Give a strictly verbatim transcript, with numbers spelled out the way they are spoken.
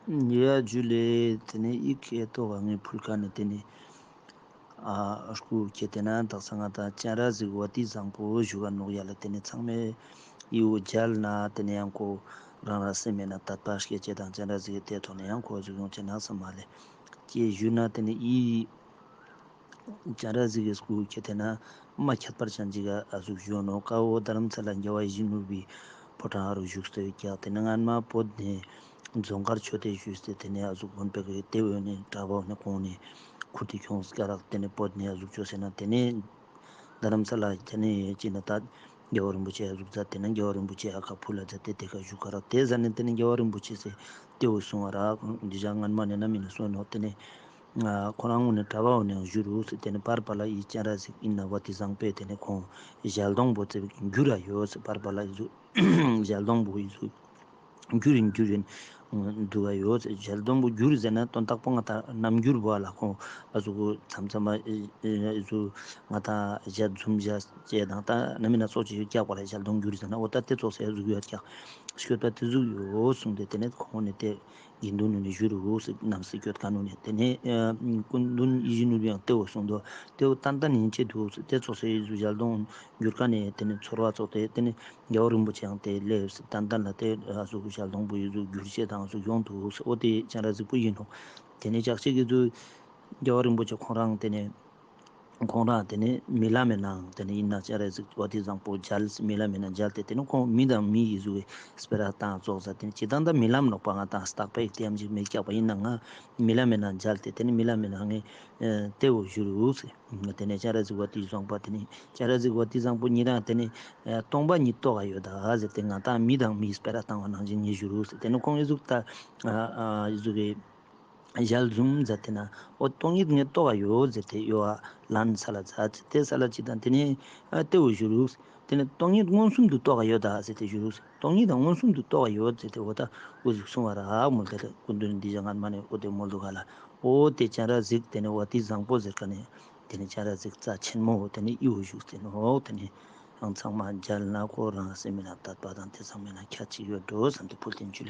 ཡ་ཇུ་ལེ། ཏེ་ནེ་ཨི་ཁེ་ཏོ་ག་ངའི་ཕུལ་ཁན་ནི་ཏེ་ནེ་ཨ་སྐུ་ཁེ་ཏེ་ན་དག་ས་ང་དང་སྤྱན་རས་གཟིགས་བ་ཏི་བཟང་པོ་ཞུ་ག་ནོག་ཡ་ལེ། ཏེ་ནེ་ཚང་མས་ཨི་བོ་མཇལ་ན་ཏེ་ནེ་ཡང་ཁོ་རང་རང་སེམས་མེད་ན་དད་པ་སྐྱེ་ཅེས་དང་སྤྱན་རས་གཟིགས་ཏེ་ཐོག་ནེ་ཡང་ཁོ་ཟུག་ཡོང་ཅེས་ན་སམ་མ་ལེ། ཅེས་ཞུ་ན་ཏེ་ནེ་ཨི་སྤྱན་རས་གཟིགས་སི་སྐུ་ཁེ་ཏེ་ན་མ་ཁྱད་པར་ཅན་ཅིག་ག་ཨ་ཟུག་ཞུ་ནོག་ཀ། འོ་རྡ་རམ་ས་ལ་རྒྱལ་བ་ཡིད་བཞིན་ནོར་བུའི་ཕོ་བྲང་ཨ་རུ་བཞུགས་ཏེ་ཀྱག། ཏེ་ནེ་སྔན་མ་བོད་ནེ་རྫོང་དཀར་ཆོས་སྡེ་ཞུས་ཏེ་ཏེ་ནེ་ཨ་ཟུག་བོན་པོའི་གི་ཏེ་བོ་ནེ་གྲྭ་པ་ནེ་ཁོང་ནེ་ཁུར་ཏེ་ཁྱོངས་ཀ་རག། ཏེ་ནེ་བོད་ནེ་ཨ་ཟུག་ཅོས་ཟེར་ན་ཏེ་ནེ་རྡ་རམ་ས་ལ་ཏེ་ནེ་ཅི་ན་ད་རྒྱལ་བ་རིན་པོ་ཆེ་ཨ་ཟུག་མཛད། ཏེ་ནེ་རྒྱལ་བ་རིན་པོ་ཆེ་ཨ་ཁ་ཕུལ་ལ་མཛད་དེ་ཏེ་ཁ་བཞུགས་ཀ་རག། ཏེ་ཟ་ནེ་ཏེ་ནེ་རྒྱལ་བ་རིན་པོ་ཆེ་སི་ཏེ་བོ་གསུང་བ་རག། འདི་ཞག་སྔན་མ་ནེ་ན་མི་ནེ་གསུང་ནོག། ཏེ་ནེ་ཁོ་རང་ངོ་ནེ་གྲྭ་པ་ནེ་ཞུ་རུག་ཟེར། ཏེ་ནེ་པར་པ་ལ་ཨི་སྤྱན་རས་གཟིགས་ཨིན་ན་བ་ཏི་བཟང་པོ་ཏེ་ནེ་ཁོང་ཞལ་གདོང་པོ་ཙེ་གྱུར་ར་ཡོད་ཟེར། པར་པ་ལ་ཨི་ཟུག་ཞལ་གདོང་པོ་ཨི་ཟུག་གྱུར་རིན་གྱུར་རིན་འདུག་ག་ཡོད་ཟེར། ཞལ་གདོང་པོ་གྱུར་ཟེར་ན་དོན་དག་པོ་ང་དང་རྣམ་འགྱུར་བོ་ལ་ཁོང་ཨ་ཟུག་མཚམས་མཚམས་ཨི་ཟུག་ང་དང་ཞལ་འཛུམ་ཞལ་ཅེས་དང་ད་ན་མི་ན་སོགས་ཅིག་ཡོད་ཀྱག་པ་ལ་ཞལ་གདོང་གྱུར་ཟེར་ན་འོ་ད་ཏེ་ཙོགས་སེ་ཨ་ཟུག་ཡོད་ཀྱག། སྐྱོད་པ་ཏེ་ཟུག་ཡོད་གསུངས་ཏེ་ཏེ་ནེ་ཁོང་ནེ་ཏེ་དགེ་འདུན་ནེ་ཞུ་རུག་ཟེར། ནམ་སེ་སྐྱོད་ཀ་ནོ་ནེ་ཏེ་ནེ་ཨ་སྐུ་མདུན་ཡིད་བཞིན་ནོར་བུའང་ཏེ་བོ་གསུངས་འདུག། ཏེ་བོ་ཏན་ཏན་ཡིན་ཅེས་འདུག་ཟེར། ཏེ་ཙོགས་སེ་ཨི་ཟུག་ཞལ་གདོང་གྱུར་ཀ་ནེ་ཏེ་ནེ་ཚོར་བ་ཙོགས་ཏེ་ཏེ་ནེ་རྒྱལ་བ་རིན་པོ་ཆེའང་ཏེ་ལེབས་ཏན་ཏན་ལ་ཏེ་ཨ་ཟུག་ཞལ་གདོང་པོ་ཨི་ཟུག་གྱུར་ཅེས་དང་ཨ་ཟུག་ཡོང་འདུག་ཟེར། འོ་ཏེ་སྤྱན་རས་གཟིགས་པོ་ཡིན་ནོག། ཏེ་ནེ་ཅག་ཅིག་གི་ཟུག་རྒྱལ་བ་རིན་པོ་ཆེ་ཁོང་རང་ཏེ་ནེ་ཁོང་རང་ཏེ་ནེ་རྨི་ལམ་མེ་ནང་ཏེ་ནེ་ཨིན་ན་སྤྱན་རས་གཟིགས་བ་ཏི་བཟང་པོ་མཇལ། རྨི་ལམ་མེ་ནང་མཇལ་ཏེ་ཏེ་ནེ་ཁོང་མི་དང་མི་ཨི་ཟུག་གི་སྤེ་ར་བཏང་ཙོགས་ཟ་ཏེ་ནེ་ཅི་དང་ད་རྨི་ལམ་ནོག་པ། ང་དང་རྟག་པའི་ཏེ་ཡམ་ཅིག་མེད་ཀྱག་པ། ཨིན་ནའང་རྨི་ལམ་མེ་ནང་མཇལ་ཏེ་ཏེ་ནེ་རྨི་ལམ་མེ་ནང་ངས་ཏེ་བོ་ཞུ་རུག་ཟེར། ཏེ་ནེ་སྤྱན་རས་གཟིགས་བ་ཏི་བཟང་པོ་ཏེ་ནེ་སྤྱན་རས་གཟིགས་བ་ཏི་བཟང་པོ་ཉེ་རང་ཏེ་ནེ་སྟོང་པ་ཉིད་རྟོགས་ཡོད་ད་ཟེར་ཏེ་ང་དང་མི་དང་མི་སྤེ་ར་བཏང་བ་ནང་བཞིན་ངས་ཞུ་རུག་ཟེར། ཏེ་ནེ་ཁོང་ཨི་ཟུག་ད་ཨ་ཨ་ཨི་ཟུག་གི་ཞལ་འཛུམ་མཛད་དེ་ན་འོ་སྟོང་ཉིད་ངས་རྟོགས་ཡོད་ཟེར་ཏེ་ཡོ་ཨ་ལན་ས་ལ་མཛད་ཟེར་ཏེ་ས་ལ་ཅི་དང་ཏེ་ནེ་ཨ་ཏེ་བོ་ཞུ་རུག། ཏེ་ནེ་སྟོང་ཉིད་མངོན་སུམ་དུ་རྟོགས་ཡོད་ད་ཟེར་ཏེ་ཞུ་རུག། སྟོང་ཉིད་དང་མངོན་སུམ་དུ་རྟོགས་ཡོད་ཟེར་ཏེ་འོ་ད་འུ་ཟུག་གསུང་བ་རག་མོལ་ཏེ་སྐུ་མདུན་འདི་ཞག་སྔན་མ་ནེ་འོ་ཏེ་མོལ་དུག་ག་ལ། འོ་ཏེ་སྤྱན་རས་གཟིགས་ཏེ་ནེ་བ་ཏི་བཟང་པོ་ཟེར་ཁན་ནི་ཏེ་ནེ་སྤྱན་རས་གཟིགས་རྩ་ཆེན་མོ་ཏེ་ནེ་ཨི་བོ་ཞུགས་ཏེ་ནོག། ཏེ་ནེ་ཡང་ཚང་མ་མཇལ་ན་ཁོ་རང་སེམས་མེད་ན་དད་པ་དང་ཏེ་ཚང་མེད་ན་ཁྱད་ཅིག་ཡོད་འགྲོ་བསམ་སྟེ་ཕུལ་ཏེ་ཇུ་ལེ།